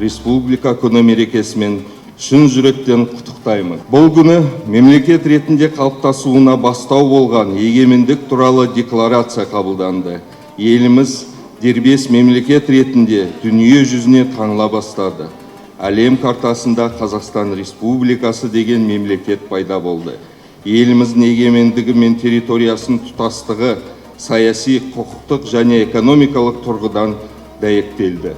Республика күні мерекесімен шын жүректен құттықтаймын. Бұл күні мемлекет ретінде қалыптасуына бастау болған егемендік туралы декларация қабылданды. Еліміз дербес мемлекет ретінде дүние жүзіне таныла бастады. Әлем картасында Қазақстан Республикасы деген мемлекет пайда болды. Еліміздің егемендігі мен территориясының тұтастығы саяси, құқықтық және экономикалық тұрғыдан дәйектелді.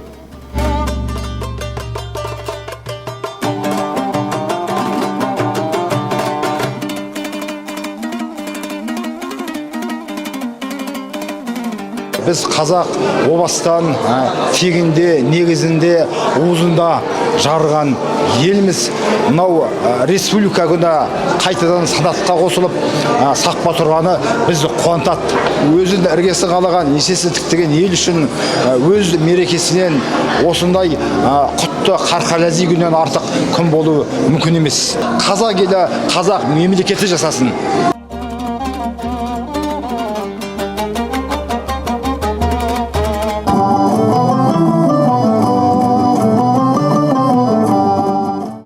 Біз қазақ о бастан тегінде, негізінде, уызында жарған елміз. Мынау Республика күні қайтадан санатқа қосылып, сақпа тұрғаны бізді қуантады. Өзінің іргесі қалаған, есесі тіктеген ел үшін өз мерекесінен осындай құтты қарқалязи күннен артық күн болуы мүмкін емес. Қазақ елі, қазақ мемлекеті жасасын.